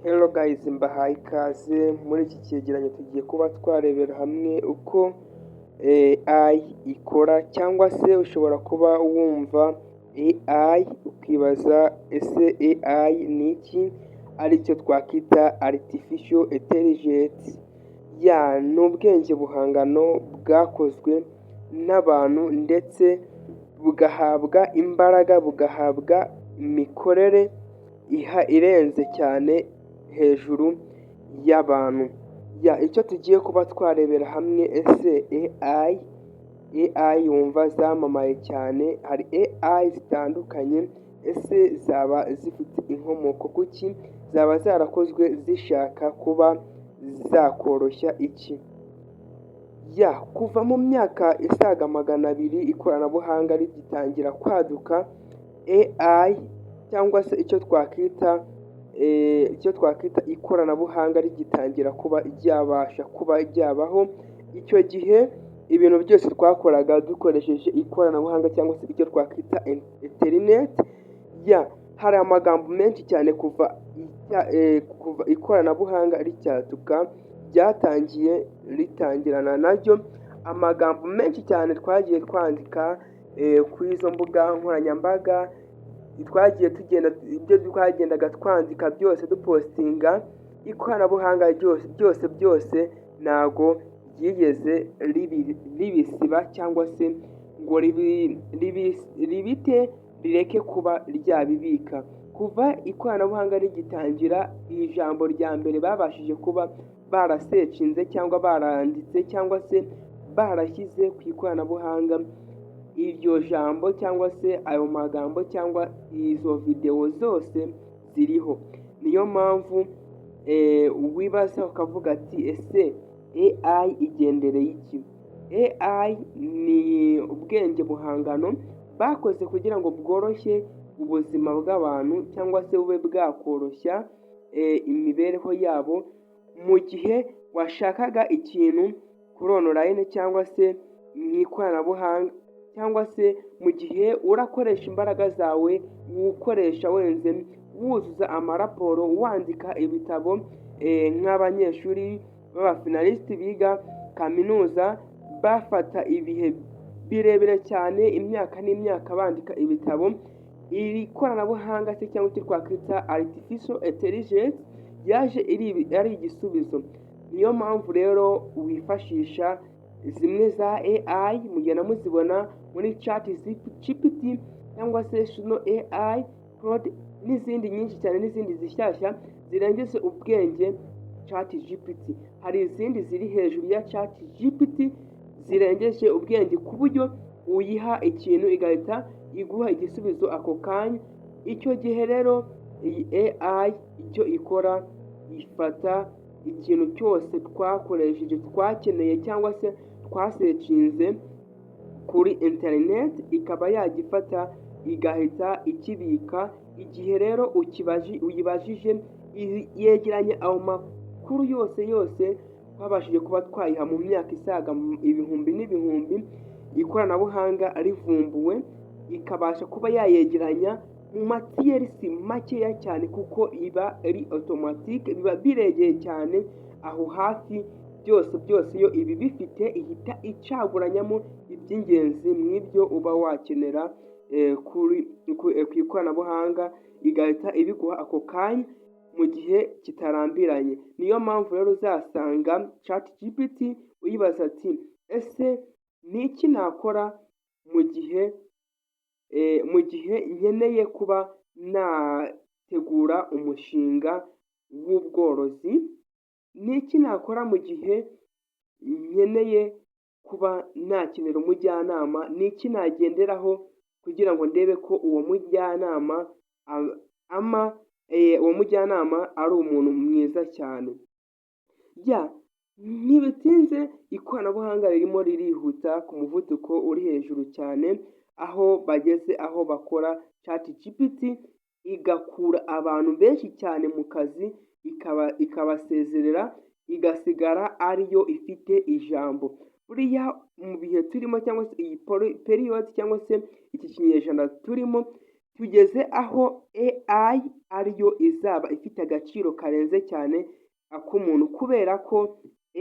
Hello guys, mbahaye ikaze muri iki cyegeranyo. Tugiye kuba twarebera hamwe uko AI ikora, cyangwa se ushobora kuba wumva AI ukibaza: ese AI ni iki? Aricyo twakwita artificial intelligence. Ya, ni ubwenge buhangano bwakozwe n'abantu ndetse bugahabwa imbaraga, bugahabwa imikorere irenze cyane hejuru y'abantu. Ya, icyo tugiye kuba twarebera hamwe: ese AI, AI wumva zamamaye cyane, hari AI zitandukanye, ese zaba zifite inkomoko kuki? Zaba zarakozwe zishaka kuba zakoroshya iki? Ya, kuva mu myaka isaga 200 ikoranabuhanga rigitangira kwaduka, AI cyangwa se icyo twakwita ikoranabuhanga rigitangira kuba ryabasha kuba ryabaho, icyo gihe ibintu byose twakoraga dukoresheje ikoranabuhanga cyangwa se icyo twakwita interineti. Ya, hari amagambo menshi cyane kuva ikoranabuhanga ricyaduka, ryatangiye ritangirana naryo, amagambo menshi cyane twagiye twandika kuri izo mbuga nkoranyambaga, twagiye tugenda, ibyo twagendaga twandika byose, dupostinga, ikoranabuhanga ryose byose byose ntago ryigeze ribisiba cyangwa se ngo ribite rireke kuba ryabibika. Kuva ikoranabuhanga rigitangira, iri jambo rya mbere babashije kuba barasearchinze cyangwa baranditse cyangwa se barashyize ku ikoranabuhanga, iryo jambo cyangwa se ayo magambo cyangwa izo videwo zose ziriho. Niyo mpamvu wibaza ukavuga ati: ese AI igendereye iki? AI ni ubwenge buhangano bakoze kugira ngo bworoshye ubuzima bw'abantu cyangwa se bube bwakoroshya imibereho yabo. Mu gihe washakaga ikintu kuri online cyangwa se mu ikoranabuhanga, cyangwa se mu gihe urakoresha imbaraga zawe, ukoresha wenze wuzuza amaraporo, wandika ibitabo, nk'abanyeshuri b'abafinalist biga kaminuza bafata ibihe birebire cyane, imyaka n'imyaka, bandika ibitabo, iri koranabuhanga se cyangwa icyo twakwita artificial intelligence yaje ari igisubizo. Niyo mpamvu rero wifashisha zimwe za AI, mugenda muzibona muri ChatGPT cyangwa se Suno AI, Claude n'izindi nyinshi cyane, n'izindi zishyashya zirengeje ubwenge ChatGPT. Hari izindi ziri hejuru ya ChatGPT zirengeje ubwenge, ku buryo uyiha ikintu igahita iguha igisubizo ako kanya. Icyo gihe rero iyi AI icyo ikora, ifata ikintu cyose twakoresheje, twakeneye cyangwa se twasearchinze kuri interineti, ikaba yagifata igahita ikibika. Igihe rero uyibajije, yegeranya ayo makuru yose yose twabashije kuba twayiha mu myaka isaga ibihumbi n'ibihumbi ikoranabuhanga rivumbuwe, ikabasha kuba yayegeranya mu matiyerisi makeya cyane, kuko iba ari automatique, biba biregeye cyane aho hafi byose byose. Iyo ibi bifite, ihita icaguranyamo iby'ingenzi mu ibyo uba wakenera ku ikoranabuhanga, igahita ibiguha ako kanya mu gihe kitarambiranye. Niyo mpamvu rero uzasanga ChatGPT uyibaza ati: ese ni iki nakora mu gihe nkeneye kuba nategura umushinga w'ubworozi? Ni iki nakora mu gihe nkeneye kuba nakenera umujyanama? Ni iki nagenderaho kugira ngo ndebe ko uwo mujyanama ama uwo mujyanama ari umuntu mwiza cyane? Ya, ntibitinze, ikoranabuhanga ririmo ririhuta ku muvuduko uri hejuru cyane, aho bageze aho bakora ChatGPT igakura abantu benshi cyane mu kazi, ikabasezerera, igasigara ariyo ifite ijambo. Buriya mu bihe turimo cyangwa se iyi période cyangwa se iki kinyejana turimo, Tugeze aho AI ariyo izaba ifite agaciro karenze cyane ak'umuntu, kubera ko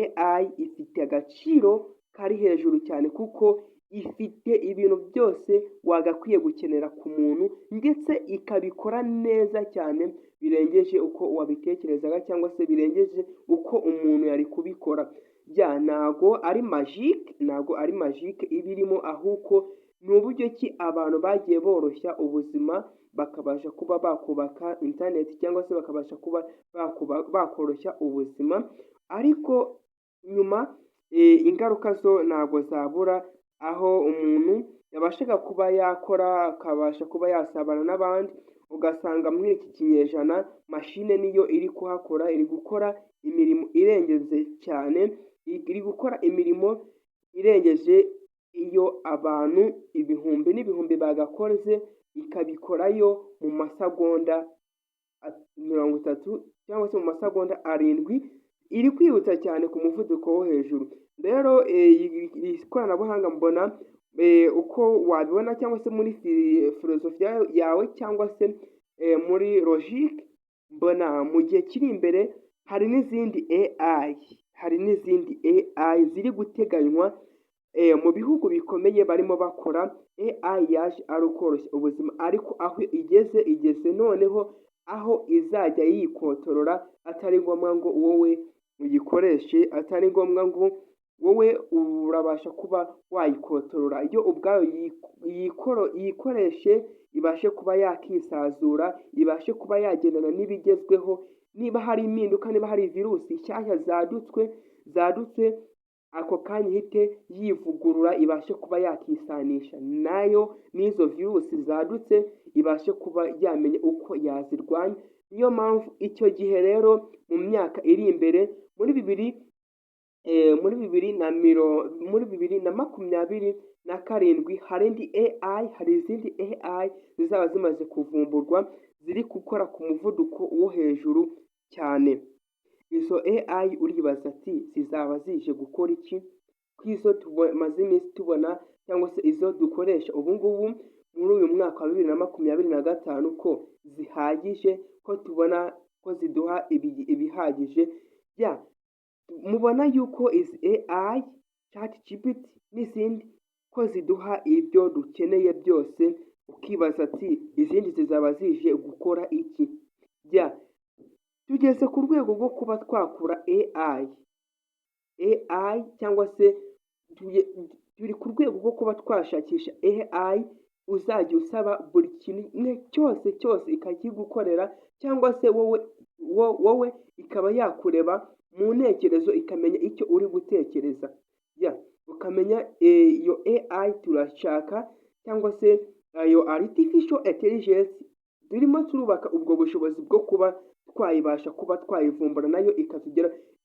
AI ifite agaciro kari hejuru cyane, kuko ifite ibintu byose wagakwiye gukenera ku muntu, ndetse ikabikora neza cyane birengeje uko wabitekerezaga cyangwa se birengeje uko umuntu yari kubikora. Ya, ntago ari magic, ntago ari magic iba irimo, ahubwo ni uburyo ki abantu bagiye boroshya ubuzima, bakabasha kuba bakubaka interineti cyangwa se bakabasha kuba bakoroshya ubuzima. Ariko nyuma ingaruka zo ntabwo zabura, aho umuntu yabashaga kuba yakora, akabasha kuba yasabana n'abandi, ugasanga muri iki kinyejana mashine niyo iri kuhakora, iri gukora imirimo irengeje cyane, iri gukora imirimo irengeje iyo abantu ibihumbi n'ibihumbi bagakoze, ikabikorayo mu masegonda 30 cyangwa se mu masegonda 7. Iri kwihuta cyane ku muvuduko wo hejuru. Rero iri koranabuhanga, mbona uko wabibona cyangwa se muri filozofiya yawe cyangwa se muri logique, mbona mu gihe kiri imbere hari n'izindi AI, hari n'izindi AI ziri guteganywa mu bihugu bikomeye barimo bakora. AI yaje ari ukoroshya ubuzima, ariko aho igeze, igeze noneho aho izajya yikontorora, atari ngombwa ngo wowe uyikoreshe, atari ngombwa ngo wowe urabasha kuba wayikontorora, yo ubwayo yikoreshe, ibashe kuba yakisazura, ibashe kuba yagendana n'ibigezweho. Niba hari impinduka, niba hari virusi nshyashya zadutse, ako kanya ihite yivugurura, ibashe kuba yakisanisha nayo n'izo virusi zadutse, ibashe kuba yamenya uko yazirwanya. Niyo mpamvu icyo gihe rero, mu myaka iri imbere, muri 2027, hari indi AI, hari izindi AI zizaba zimaze kuvumburwa, ziri gukora ku muvuduko wo hejuru cyane. Izo AI uribaza ati: "Zizaba zije gukora iki, ko izo tumaze iminsi tubona cyangwa se izo dukoresha ubu ngubu muri uyu mwaka wa 2025 ko zihagije, ko tubona ko ziduha ibihagije?" Ya, mubona yuko izi AI, ChatGPT n'izindi, ko ziduha ibyo dukeneye byose, ukibaza ati: "Izindi zizaba zije gukora iki?" Ya, tugeze ku rwego rwo kuba twakura AI cyangwa se turi ku rwego rwo kuba twashakisha AI uzajya usaba buri kimwe cyose cyose ikakigukorera, cyangwa se wowe ikaba yakureba mu ntekerezo, ikamenya icyo uri gutekereza. Ya, ukamenya iyo AI turashaka, cyangwa se iyo artificial intelligence, turimo turubaka ubwo bushobozi bwo kuba twayibasha kuba twayivumbura, nayo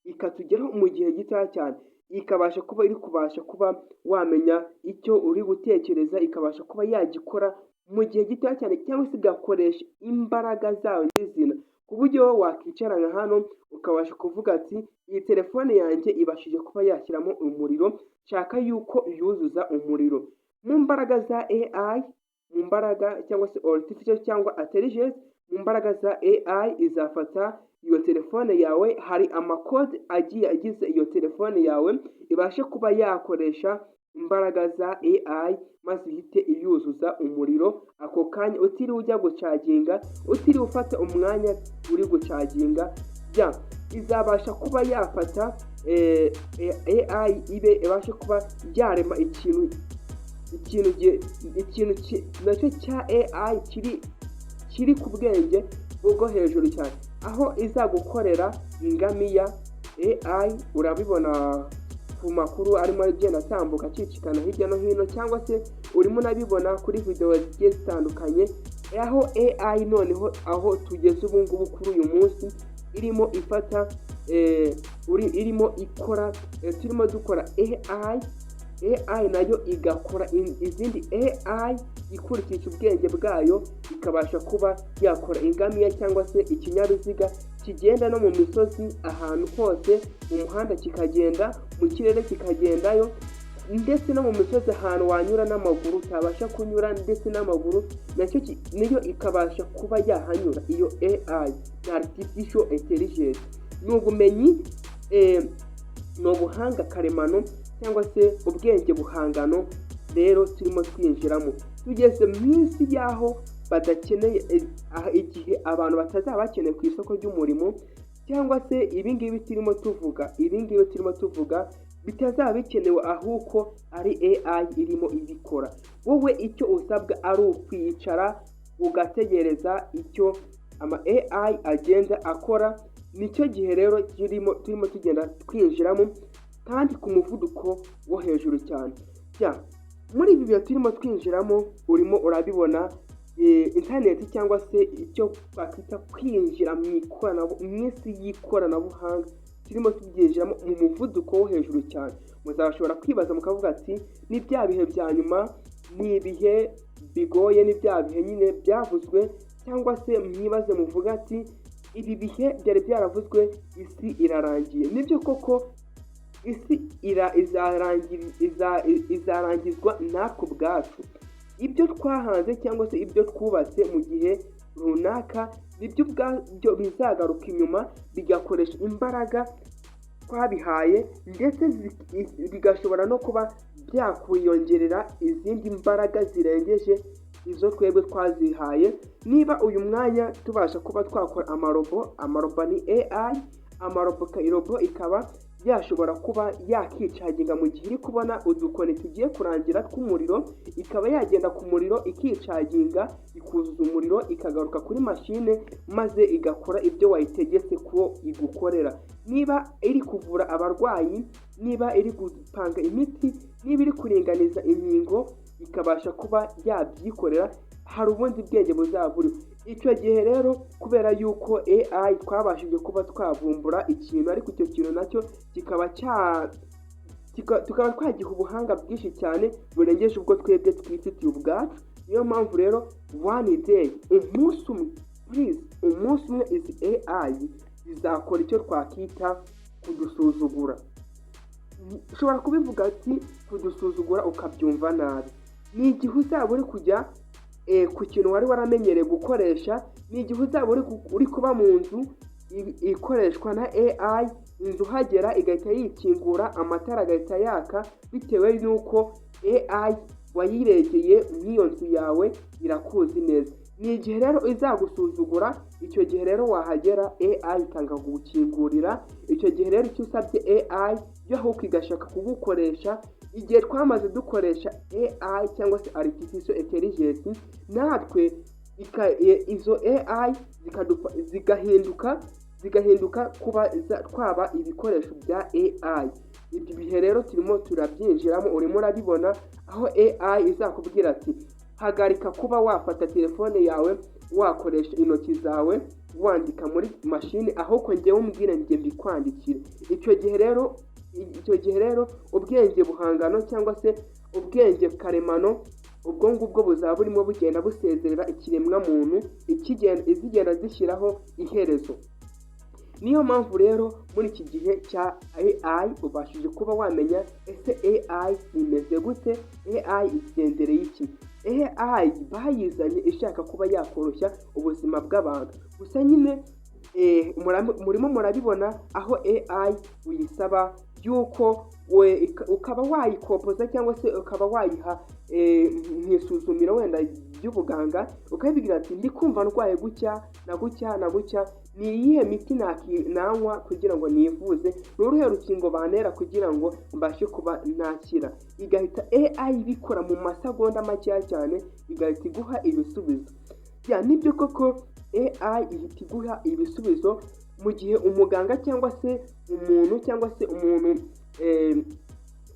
ikatugeraho mu gihe gitoya cyane, ikabasha kuba iri kubasha kuba wamenya icyo uri gutekereza, ikabasha kuba yagikora mu gihe gitoya cyane, cyangwa se igakoresha imbaraga zayo nyirizina, ku buryo wakicara nka hano ukabasha kuvuga ati: "Iyi telefone yanjye ibashije kuba yashyiramo umuriro, nshaka yuko yuzuza umuriro." Mu mbaraga za AI, mu mbaraga cyangwa se artificial cyangwa intelligence, mu mbaraga za AI izafata iyo telefone yawe, hari amakode agiye agize iyo telefone yawe, ibashe kuba yakoresha imbaraga za AI maze ihite iyuzuza umuriro ako kanya, utiriwe ujya gucaginga, utiriwe ufata umwanya uri gucaginga. Ya, izabasha kuba yafata AI ibe ibashe kuba yarema ikintu nacyo cya AI kiri ku bwenge bwo hejuru cyane, aho izagukorera ingamiya. AI urabibona ku makuru arimo agenda atambuka acicikana hirya no hino, cyangwa se urimo unabibona kuri videwo zigiye zitandukanye, aho AI noneho aho tugeze ubu ngubu kuri uyu munsi irimo ifata, irimo ikora, turimo dukora AI, AI nayo igakora izindi AI ikurikije ubwenge bwayo, ikabasha kuba yakora ingamiya cyangwa se ikinyabiziga kigenda no mu misozi, ahantu hose mu muhanda kikagenda, mu kirere kikagendayo. Ndetse no mu misozi, ahantu wanyura n'amaguru utabasha kunyura ndetse n'amaguru, nacyo niyo ikabasha kuba yahanyura. Iyo AI ni artificial intelligence, ni ubumenyi, ni ubuhanga karemano cyangwa se ubwenge buhangano. Rero turimo twinjiramo, tugeze mu isi y'aho badakeneye, igihe abantu batazaba bakeneye ku isoko ry'umurimo, cyangwa se ibingibi turimo tuvuga bitazaba bikenewe, ahubwo ari AI irimo ibikora. Wowe icyo usabwa ari ukwicara ugategereza icyo ama AI agenda akora. Nicyo gihe rero turimo tugenda twinjiramo, kandi ku muvuduko wo hejuru cyane. Muri ibi bihe turimo twinjiramo, urimo urabibona, interineti cyangwa se icyo twakwita kwinjira mu isi y'ikoranabuhanga, turimo tubyinjiramo mu muvuduko wo hejuru cyane. Muzashobora kwibaza mukavuga ati: "Ni bya bihe bya nyuma, ni ibihe bigoye, ni bya bihe nyine byavuzwe", cyangwa se mwibaze muvuga ati: "Ibi bihe byari byaravuzwe, isi irarangiye." Nibyo koko, isi izarangizwa natwe ubwacu. Ibyo twahanze cyangwa se ibyo twubatse mu gihe runaka, nibyo ubwabyo bizagaruka inyuma bigakoresha imbaraga twabihaye, ndetse bigashobora no kuba byakwiyongerera izindi mbaraga zirengeje izo twebwe twazihaye. Niba uyu mwanya tubasha kuba twakora amarobo, amarobo ni AI. Amarobo, robo ikaba yashobora kuba yakicaginga mu gihe iri kubona udukoni tugiye kurangira tw'umuriro, ikaba yagenda ku muriro ikicaginga, ikuzuza umuriro, ikagaruka kuri mashine, maze igakora ibyo wayitegetse ko igukorera. Niba iri kuvura abarwayi, niba iri gupanga imiti, niba iri kuringaniza inkingo, ikabasha kuba yabyikorera. Hari ubundi bwenge buzaba buriho icyo gihe. Rero kubera yuko AI twabashije kuba twavumbura ikintu, ariko icyo kintu nacyo kikaba cya tukaba twagiha ubuhanga bwinshi cyane burengeje ubwo twebwe twifitiye ubwacu. Niyo mpamvu rero one day, umunsi umwe, please, umunsi umwe izi AI zizakora icyo twakita kudusuzugura. Ushobora kubivuga ati kudusuzugura, ukabyumva nabi. Ni igihe uzaba uri kujya ku kintu wari waramenyereye gukoresha, ni igihe uzaba uri kuba mu nzu ikoreshwa na AI, inzu uhagera igahita yikingura, amatara agahita yaka, bitewe n'uko AI wayiregeye nk'iyo nzu yawe irakuzi neza. Ni igihe rero izagusuzugura. Icyo gihe rero wahagera AI ikanga kugukingurira. Icyo gihe rero icyo usabye AI yo, ahubwo igashaka kugukoresha. Igihe twamaze dukoresha AI cyangwa se artificial intelligence, natwe izo AI zigahinduka kuba twaba ibikoresho bya AI. Ibyo bihe rero turimo turabyinjiramo. Urimo urabibona aho AI izakubwira ati: "Hagarika kuba wafata telefone yawe, wakoresha intoki zawe wandika muri mashini, ahubwo njyewe umbwire njye mbikwandikire." Icyo gihe rero ubwenge buhangano cyangwa se ubwenge karemano, ubwo ngubwo buzaba burimo bugenda busezerera ikiremwamuntu, izigenda zishyiraho iherezo. Niyo mpamvu rero muri iki gihe cya AI ubashije kuba wamenya: ese AI imeze gute? AI igendereye iki? AI bayizanye ishaka kuba yakoroshya ubuzima bw'abantu. Gusa nyine murimo murabibona aho AI uyisaba yuko ukaba wayikopoza cyangwa se ukaba wayiha mu isuzumiro wenda ry'ubuganga, ukabibwira ati: "Ndi kumva ndwaye gutya na gutya na gutya, ni iyihe miti nanywa kugira ngo nivuze? Ni uruhe rukingo bantera kugira ngo mbashe kuba nakira?" Igahita AI ibikora mu masegonda makeya cyane, igahita iguha ibisubizo. Ya, nibyo koko, AI ihita iguha ibisubizo mu gihe umuganga cyangwa se umuntu cyangwa se umuntu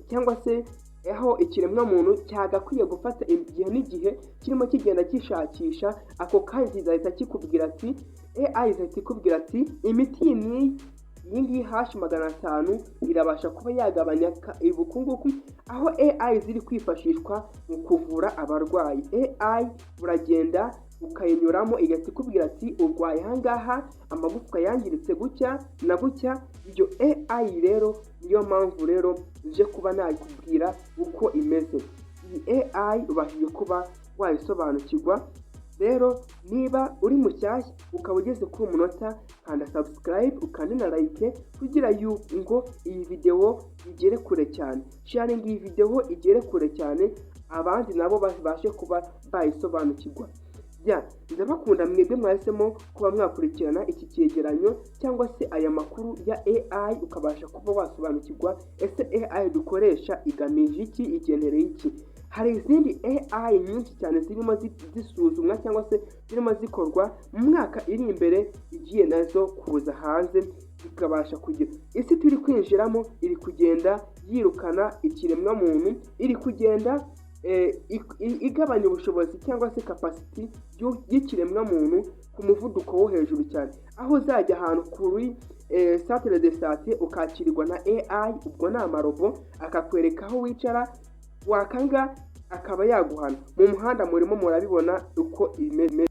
cyangwa se aho ikiremwamuntu cyagakwiye gufata igihe n'igihe kirimo kigenda gishakisha, ako kanya kizahita kikubwira ati, AI izahita ikubwira ati: "Imiti iyi n'iyi, iyi ngiyi H500 irabasha kuba yagabanya ubukunguku." Aho AI ziri kwifashishwa mu kuvura abarwayi, AI buragenda. ukayinyuramo, igahita ikubwira ati: "Urwaye ahangaha, amagufwa yangiritse gutya na gutya." Iyo AI rero, niyo mpamvu rero nje kuba nakubwira uko imeze. Iyi AI ubashije kuba wayisobanukirwa. Rero niba uri mushyashya ukaba ugeze kuri umunota, kanda subscribe, ukande na like kugira ngo iyi videwo igere kure cyane. Sharinga iyi videwo igere kure cyane, abandi nabo babashe kuba bayisobanukirwa. Ya, ndabakunda mwebwe mwahisemo kuba mwakurikirana iki cyegeranyo cyangwa se aya makuru ya AI, ukabasha kuba wasobanukirwa: ese AI dukoresha igamije iki, igenereye iki? Hari izindi AI nyinshi cyane zirimo zisuzumwa cyangwa se zirimo zikorwa mu mwaka iri imbere, igiye nazo kuza hanze, zikabasha kugira isi turi kwinjiramo. Iri kugenda yirukana ikiremwamuntu, iri kugenda igabanya ubushobozi cyangwa se capacity y'ikiremwamuntu ku muvuduko wo hejuru cyane, aho uzajya ahantu kuri centre de santé ukakirirwa na AI, ubwo ni amarobo, akakwereka aho wicara, wakanga akaba yaguhana. Mu muhanda murimo murabibona uko imeze.